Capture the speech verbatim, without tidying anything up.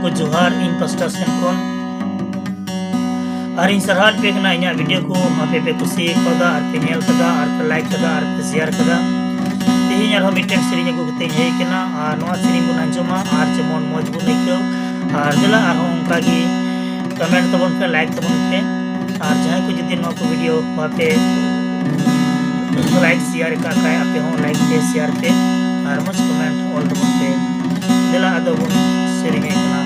ᱠᱚ ᱡᱚᱦᱟᱨ ᱤᱧ ᱯᱟᱥᱴᱟ ᱥᱮᱱ ᱠᱷᱚᱱ᱾ ᱟᱨ ᱤᱧ ᱥᱟᱨᱦᱟᱣ ᱯᱮ ᱠᱟᱱᱟ ᱤᱧᱟᱹᱜ ᱵᱷᱤᱰᱤᱭᱳ ᱠᱚ ᱟᱯᱮ ᱯᱮ ᱠᱩᱥᱤ ᱠᱟᱫᱟ, ᱟᱨ ᱯᱮ ᱧᱮᱞ ᱠᱟᱫᱟ, ᱟᱨ ᱯᱮ ᱞᱟᱭᱤᱠ ᱠᱟᱫᱟ, ᱟᱨ ᱯᱮ ᱥᱮᱭᱟᱨ ᱠᱟᱫᱟ᱾ ᱛᱮᱦᱮᱧ ᱟᱨᱦᱚᱸ ᱢᱤᱫᱴᱮᱱ ᱥᱮᱨᱮᱧ ᱟᱹᱜᱩ ᱠᱟᱛᱮ ᱤᱧ ᱦᱮᱡ ᱠᱟᱱᱟ, ᱟᱨ ᱱᱚᱣᱟ ᱥᱮᱨᱮᱧ ᱵᱚᱱ ᱟᱸᱡᱚᱢᱟ ᱟᱨ ᱡᱮᱢᱚᱱ ᱢᱚᱡᱽ ᱵᱚᱱ ᱟᱹᱭᱠᱟᱹᱣ᱾ ᱟᱨ ᱫᱮᱞᱟ ᱟᱨᱦᱚᱸ ᱚᱱᱠᱟ ᱜᱮ ᱠᱚᱢᱮᱱᱴ ᱛᱟᱵᱚᱱ ᱯᱮ, ᱞᱟᱭᱤᱠ ᱛᱟᱵᱚᱱ ᱯᱮ, ᱟᱨ ᱡᱟᱦᱟᱸᱭ ᱠᱚ ᱡᱩᱫᱤ ᱱᱚᱣᱟ ᱠᱚ ᱵᱷᱤᱰᱤᱭᱳ ᱵᱟᱯᱮ ᱞᱟᱭᱤᱠ ᱥᱮᱭᱟᱨ ᱟᱠᱟᱫ ᱠᱷᱟᱡ, ᱟᱯᱮ ᱦᱚᱸ ᱞᱟᱭᱤᱠ ᱯᱮ, ᱥᱮᱭᱟᱨ ᱯᱮ, ᱟᱨ ᱢᱚᱡᱽ ᱠᱚᱢᱮᱱᱴ ᱚᱞ ᱛᱟᱵᱚᱱ ᱯᱮ᱾ ᱫᱮᱞᱟ ᱟᱫᱚ ᱵᱚᱱ ᱥᱮᱨᱮᱧᱮᱫ ᱠᱟᱱᱟ᱾